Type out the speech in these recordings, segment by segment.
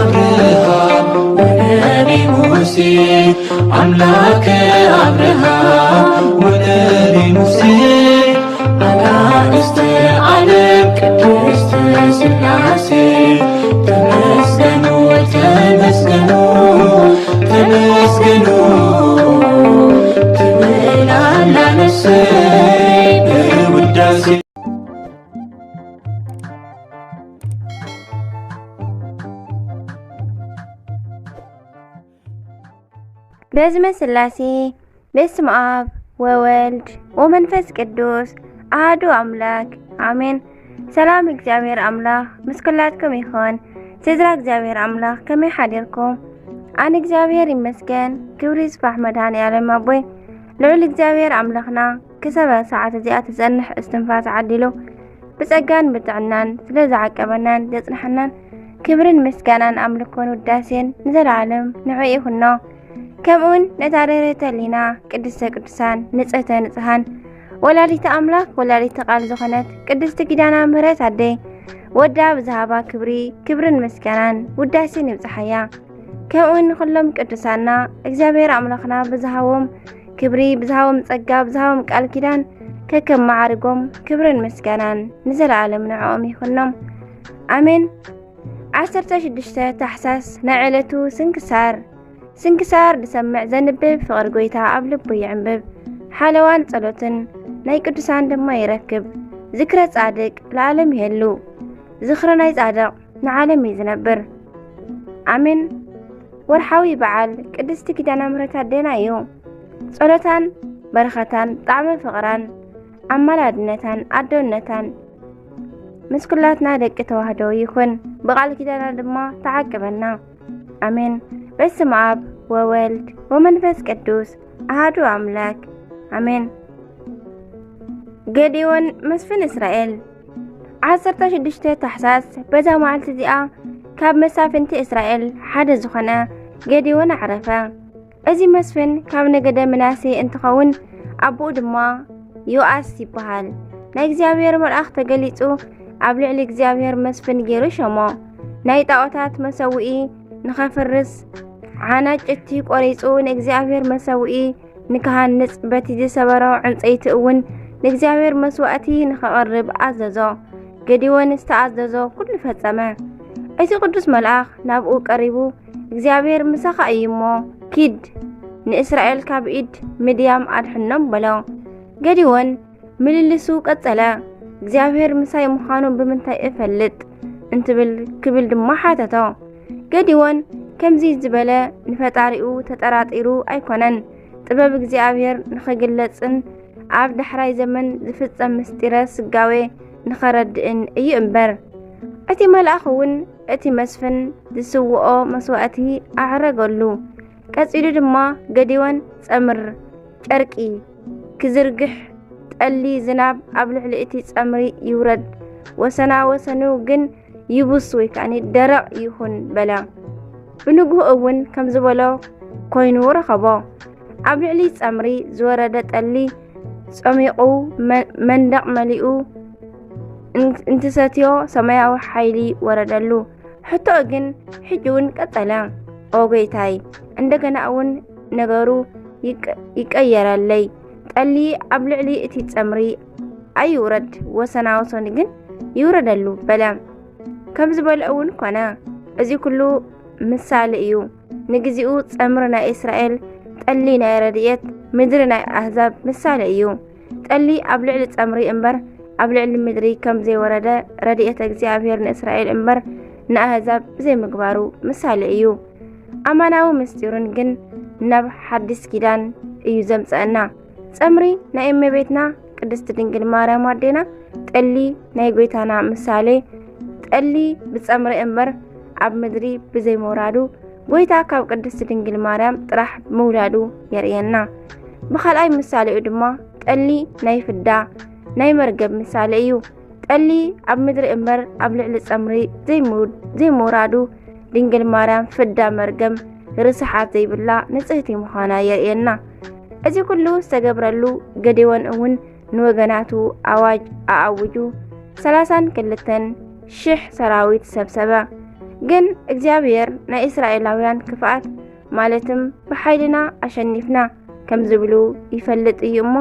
አብርሃም ወነቢ ሙሴ፣ አምላከ አብርሃም ወነቢ ሙሴ፣ አጋእዝተ ዓለም ቅድስት ሥላሴ፣ ተመስገኑ፣ ተመስገኑ፣ ተመስገኑ ትብል ኣላ ነፍሰይ በውዳሴ። በስመ ሥላሴ፣ በስመ አብ ወወልድ ወመንፈስ ቅዱስ አሐዱ አምላክ አሜን። ሰላም እግዚኣብሔር ኣምላኽ ምስ ኩላትኩም ይኹን። ስድራ እግዚኣብሔር ኣምላኽ ከመይ ሓዲርኩም? ኣነ እግዚኣብሔር ይመስገን፣ ክብሪ ይስፋሕ መድኃኔዓለም ኣቦይ። ልዑል እግዚኣብሔር ኣምላኽና ክሳብ ሰዓት እዚኣ ትጸንሕ እስትንፋስ ዓዲሉ ብጸጋን ብጥዕናን ስለ ዝዓቀበናን ዘጽንሐናን ክብርን ምስጋናን ኣምልኮን ውዳሴን ንዘለዓለም ንዕኡ ይኹኖ። ከምኡውን ነታ ርህርህተ ህሊና ቅድስተ ቅዱሳን ንጽህተ ንጽሃን ወላዲተ ኣምላኽ ወላዲተ ቃል ዝኾነት ቅድስቲ ኪዳነ ምሕረት ኣደይ ወዳ ብዝሃባ ክብሪ ክብርን ምስጋናን ውዳሴን ይብጽሓያ። ከምኡውን ንኹሎም ቅዱሳና እግዚኣብሔር ኣምላኽና ብዝሃቦም ክብሪ ብዝሃቦም ጸጋ ብዝሃቦም ቃል ኪዳን ከከም መዓርጎም ክብርን ምስጋናን ንዘለዓለም ንዕኦም ይኹኖም። ኣሜን። ዓሰርተ ሽዱሽተ ታሕሳስ ናይ ዕለቱ ስንክሳር። ስንክሳር ዝሰምዕ ዘንብብ ፍቕሪ ጐይታ ኣብ ልቡ ይዕንብብ። ሓለዋን ጸሎትን ናይ ቅዱሳን ድማ ይረክብ። ዝክረ ጻድቅ ለዓለም ይሄሉ። ዝኽሪ ናይ ጻድቕ ንዓለም እዩ ዝነብር። ኣሜን። ወርሓዊ በዓል ቅድስቲ ኪዳነ ምሕረት ኣዴና እዩ። ጸሎታን በረኸታን ጣዕመ ፍቕራን ኣማላድነታን ኣዶነታን ምስ ኩላትና ደቂ ተዋህዶ ይኹን። ብቓል ኪዳና ድማ ተዓቅበና። ኣሜን። በስመ አብ ወወልድ ወመንፈስ ቅዱስ አሐዱ አምላክ አሜን። ገዴዎን መስፍን እስራኤል። ዓሰርተ ሽዱሽተ ታሕሳስ በዛ መዓልቲ እዚኣ ካብ መሳፍንቲ እስራኤል ሓደ ዝኾነ ገዴዎን ኣዕረፈ። እዚ መስፍን ካብ ነገደ ምናሴ እንትኸውን ኣቦኡ ድማ ዮኣስ ይበሃል። ናይ እግዚኣብሔር መልኣኽ ተገሊጹ ኣብ ልዕሊ እግዚኣብሔር መስፍን ገይሩ ሸሞ። ናይ ጣዖታት መሰውኢ ንኸፍርስ ሓናጭቲ ቆሪጹ ንእግዚኣብሔር መሰውኢ ንክሃንጽ በቲ ዝሰበሮ ዕንጸይቲ እውን ንእግዚኣብሔር መስዋእቲ ንኸቕርብ ኣዘዞ። ገዲዎን ዝተኣዘዞ ኩሉ ፈጸመ። እቲ ቅዱስ መልኣኽ ናብኡ ቀሪቡ እግዚኣብሔር ምሳኻ እዩ እሞ ኪድ ንእስራኤል ካብ ኢድ ምድያም ኣድሕኖም በሎ። ገዲዎን ምልልሱ ቀጸለ። እግዚኣብሔር ምሳይ ምዃኑ ብምንታይ እፈልጥ? እንትብል ክብል ድማ ሓተቶ። ገዲዎን ከምዚ ዝበለ ንፈጣሪኡ ተጠራጢሩ ኣይኮነን። ጥበብ እግዚኣብሔር ንኽግለጽን ኣብ ዳሕራይ ዘመን ዝፍጸም ምስጢረ ስጋዌ ንኸረድእን እዩ እምበር። እቲ መልኣኽ እውን እቲ መስፍን ዝስውኦ መስዋእቲ ኣዕረገሉ። ቀጺሉ ድማ ገዲዎን ጸምር ጨርቂ ክዝርግሕ ጠሊ ዝናብ ኣብ ልዕሊ እቲ ጸምሪ ይውረድ፣ ወሰና ወሰኑ ግን ይቡስ ወይ ከኣኒ ደረቕ ይኹን በለ። ብንግሁ እውን ከም ዝበሎ ኮይኑ ረኸቦ። ኣብ ልዕሊ ጸምሪ ዝወረደ ጠሊ ጸሚቑ መ-፣ መንደቕ መሊኡ እን-፣ እንትሰትዮ ሰማያዊ ሓይሊ ወረደሉ። ሕቶኡ ግን ሕጂ እውን ቀጸለ። ኦ ጐይታይ፣ እንደገና እውን ነገሩ ይቀ-፣ ይቀየረለይ። ጠሊ ኣብ ልዕሊ እቲ ጸምሪ ኣይውረድ፣ ወሰናወሰኑ ግን ይውረደሉ በለ። ከም ዝበሎ እውን ኮነ። እዚ ኩሉ ምሳሌ እዩ። ንግዚኡ ጸምሪ ናይ እስራኤል፣ ጠሊ ናይ ረድኤት፣ ምድሪ ናይ ኣህዛብ ምሳሌ እዩ። ጠሊ ኣብ ልዕሊ ጸምሪ እምበር ኣብ ልዕሊ ምድሪ ከም ዘይወረደ፣ ረድኤተ እግዚኣብሔር ንእስራኤል እምበር ንኣህዛብ ብዘይምግባሩ ምሳሌ እዩ። ኣማናዊ ምስጢሩን ግን ናብ ሓዲስ ኪዳን እዩ ዘምጸአና። ጸምሪ ናይ እመቤትና ቅድስቲ ድንግል ማርያም ኣዴና፣ ጠሊ ናይ ጐይታና ምሳሌ፣ ጠሊ ብጸምሪ እምበር ኣብ ምድሪ ብዘይምውራዱ፣ ጐይታ ካብ ቅድስቲ ድንግል ማርያም ጥራሕ ምውላዱ የርእየና። ብኻልኣይ ምሳሌኡ ድማ ጠሊ ናይ ፍዳ፣ ናይ መርገም ምሳሌ እዩ። ጠሊ ኣብ ምድሪ እምበር ኣብ ልዕሊ ጸምሪ ዘይምው-፣ ዘይምውራዱ፣ ድንግል ማርያም ፍዳ መርገም ርስሓት ዘይብላ ንጽህቲ ምዃና የርእየና። እዚ ኩሉ ዝተገብረሉ፣ ገዴዎን እውን ንወገናቱ ኣዋጅ ኣኣውጁ፣ ሠላሳን ክልተን ሽሕ ሰራዊት ሰብሰበ። ግን እግዚኣብሔር ናይ እስራኤላውያን ክፍኣት ማለትም ብሓይልና ኣሸኒፍና ከም ዝብሉ ይፈልጥ እዩ እሞ፣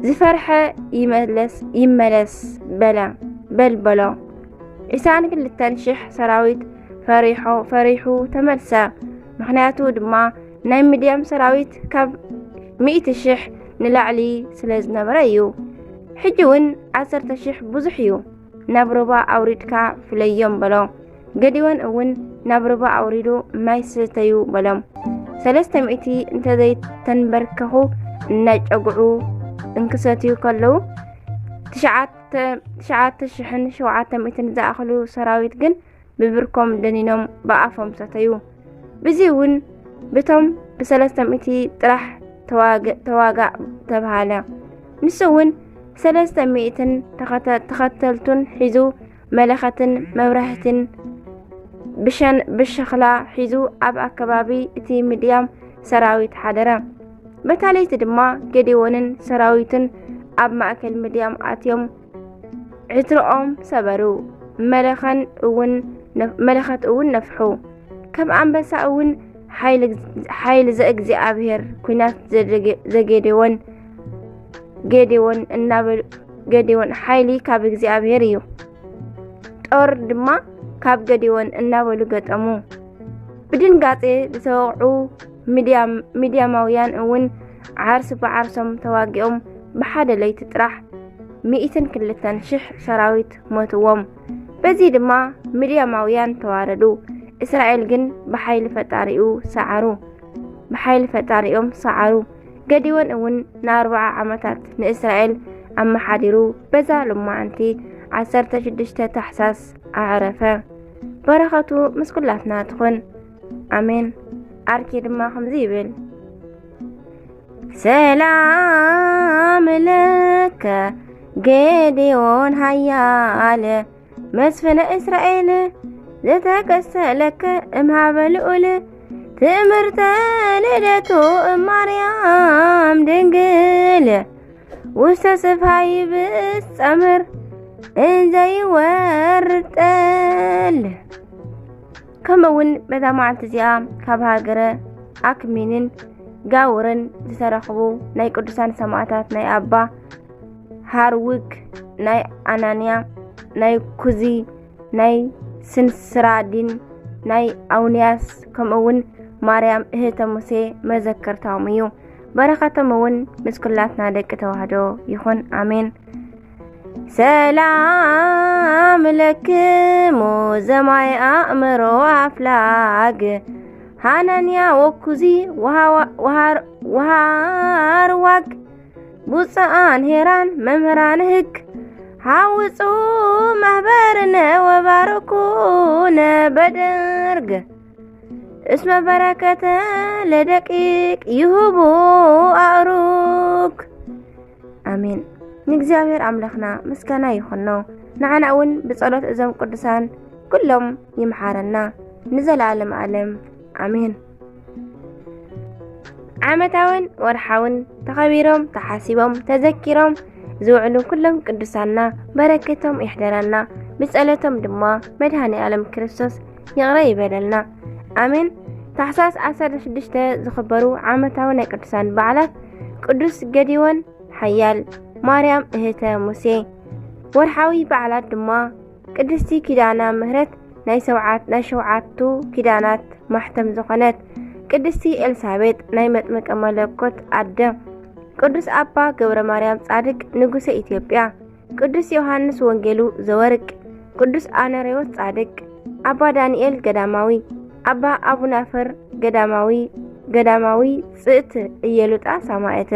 ዝፈርሐ ይመለስ፣ ይመለስ በለ፣ በል በሎ። ዕስራን ክልተን ሽሕ ሰራዊት ፈሪሖ፣ ፈሪሑ ተመልሰ። ምኽንያቱ ድማ ናይ ምድያም ሰራዊት ካብ ሚእቲ ሽሕ ንላዕሊ ስለ ዝነበረ እዩ። ሕጂ እውን ዓሰርተ ሽሕ ብዙሕ እዩ። ናብ ሩባ ኣውሪድካ ፍለዮም በሎ። ገዲዎን እውን ናብ ሩባ ኣውሪዱ ማይ ስተዩ በሎም። ሰለስተ ሚእቲ እንተዘይተንበርከኹ እናጨጉዑ እንክሰትዩ ከለዉ፣ ትሽዓተ፣ ትሽዓተ ሽሕን ሸውዓተ ሚእትን ዝኣኽሉ ሰራዊት ግን ብብርኮም ደኒኖም ብኣፎም ሰተዩ። ብዚ እውን ብቶም ብሰለስተ ሚእቲ ጥራሕ ተዋግ-፣ ተዋጋእ ተብሃለ። ንሱ እውን ሰለስተ ሚእትን ተኸተ-፣ ተኸተልቱን ሒዙ መለኸትን መብራህትን ብሸን-፣ ብሸኽላ ሒዙ ኣብ ኣከባቢ እቲ ምድያም ሰራዊት ሓደረ። በታ ለይቲ ድማ ገዴዎንን ሰራዊቱን ኣብ ማእከል ምድያም ኣትዮም ዕትሮኦም ሰበሩ። መለኸን እውን ነፍ-፣ መለኸት እውን ነፍሑ። ከም ኣንበሳ እውን ሓይሊ፣ ሓይሊ ዘእግዚኣብሔር ኲናት ዘደገ-፣ ዘጌዴዎን፣ ጌዴዎን እናበሉ፣ ጌዴዎን ሓይሊ ካብ እግዚኣብሔር እዩ፣ ጦር ድማ ካብ ገዴዎን እናበሉ ገጠሙ። ብድንጋጼ ዝተወቕዑ ሚድያም-፣ ሚድያማውያን እውን ዓርሲ ብዓርሶም ተዋጊኦም ብሓደ ለይቲ ጥራሕ ሚእትን ክልተን ሽሕ ሰራዊት ሞትዎም። በዚ ድማ ሚድያማውያን ተዋረዱ። እስራኤል ግን ብሓይሊ ፈጣሪኡ ሰዓሩ፣ ብሓይሊ ፈጣሪኦም ሰዓሩ። ገዲዎን እውን ንኣርብዓ ዓመታት ንእስራኤል ኣመሓዲሩ፣ በዛ ሎማዓንቲ ዓሰርተ ሽዱሽተ ታሕሳስ ኣዕረፈ። በረኸቱ ምስ ኩላትና ትኹን። ኣሜን። ዓርኪ ድማ ከምዚ ይብል፣ ሰላም ለከ ጌዴዎን ሃያል መስፍነ እስራኤል፣ ዘተከስተ ለከ እምሃበ ልዑል ትእምርተ ልደቱ እማርያም ድንግል፣ ውስተ ስፍሃ ይብስ ጸምር እንዘይወርድ ጠል። ከምኡ እውን በዛ መዓልቲ እዚኣ ካብ ሃገረ ኣክሚንን ጋውርን ዝተረኽቡ ናይ ቅዱሳን ሰማዕታት ናይ ኣባ ሃርውግ፣ ናይ ኣናንያ፣ ናይ ኩዚ፣ ናይ ስንስራዲን፣ ናይ ኣውንያስ፣ ከምኡ እውን ማርያም እህተ ሙሴ መዘከርታኦም እዩ። በረኸቶም እውን ምስ ኩላትና ደቂ ተዋህዶ ይኹን። ኣሜን። ሰላም ለክሙ ዘማይ ኣእምሮ ኣፍላግ ሃናንያ ወኩዚ ወሃዋ-፣ ወሃር-፣ ወሃርዋግ ብፁዓን ሄራን መምህራን ህግ ሃውፁ ማህበርነ ወባረኩነ በደርግ እስመ በረከተ ለደቂቅ ይህቡ ኣእሩግ። ኣሜን። ንእግዚኣብሔር ኣምላኽና ምስጋና ይኹኖ። ንዓና እውን ብጸሎት እዞም ቅዱሳን ኩሎም ይምሓረና ንዘለዓለም ዓለም። ኣሜን። ዓመታውን ወርሓውን ተኸቢሮም፣ ተሓሲቦም፣ ተዘኪሮም ዝውዕሉ ኩሎም ቅዱሳንና በረከቶም ይሕደረና፣ ብጸሎቶም ድማ መድኃኔ ዓለም ክርስቶስ ይቕረ ይበለልና። ኣሜን። ታሕሳስ ዓሰርተ ሽዱሽተ ዝኽበሩ ዓመታዊ ናይ ቅዱሳን በዓላት ቅዱስ ገዲዎን ሓያል፣ ማርያም እህተ ሙሴ። ወርሓዊ በዓላት ድማ ቅድስቲ ኪዳና ምህረት ናይ ሰውዓት-፣ ናይ ሸውዓቱ ኪዳናት ማሕተም ዝኾነት ቅድስቲ ኤልሳቤጥ ናይ መጥምቀ መለኮት ኣደ፣ ቅዱስ ኣባ ገብረ ማርያም ጻድቅ ንጉሰ ኢትዮጵያ፣ ቅዱስ ዮሃንስ ወንጌሉ ዘወርቅ፣ ቅዱስ ኣነሬዎስ ጻድቅ፣ ኣባ ዳንኤል ገዳማዊ፣ ኣባ ኣቡናፍር ገዳማዊ፣ ገዳማዊ ጽእት እየሉጣ ሰማዕት።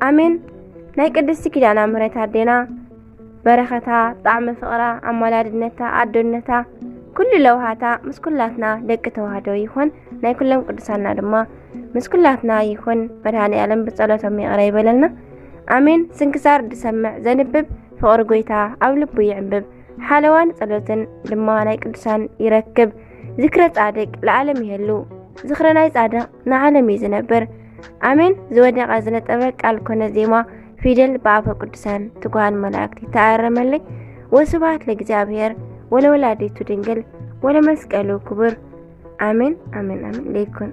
ኣሜን። ናይ ቅድስቲ ኪዳነ ምሕረት ኣዴና በረኸታ፣ ጣዕሚ ፍቕራ፣ ኣማላድነታ፣ ኣዶነታ፣ ኩሉ ለውሃታ ምስ ኩላትና ደቂ ተዋህዶ ይኹን። ናይ ኩሎም ቅዱሳና ድማ ምስ ኩላትና ይኹን። መድኃኔ ዓለም ብጸሎቶም ይቕረ ይበለልና። ኣሜን። ስንክሳር ዝሰምዕ ዘንብብ ፍቕሪ ጐይታ ኣብ ልቡ ይዕንብብ። ሓለዋን ጸሎትን ድማ ናይ ቅዱሳን ይረክብ። ዝክረ ጻድቅ ለዓለም ይሄሉ። ዝኽረ ናይ ጻድቕ ንዓለም እዩ ዝነብር። ኣሜን። ዝወደቐ ዝነጠበ ቃል ኮነ ዜማ ፊደል ብኣፈ ቅዱሳን ትጉሃን መላእክት ይተኣረመለይ። ወስብሐት ለእግዚኣብሔር ወለወላዲቱ ድንግል ወለመስቀሉ ክቡር። ኣሜን፣ ኣሜን፣ ኣሜን። ለይኩን።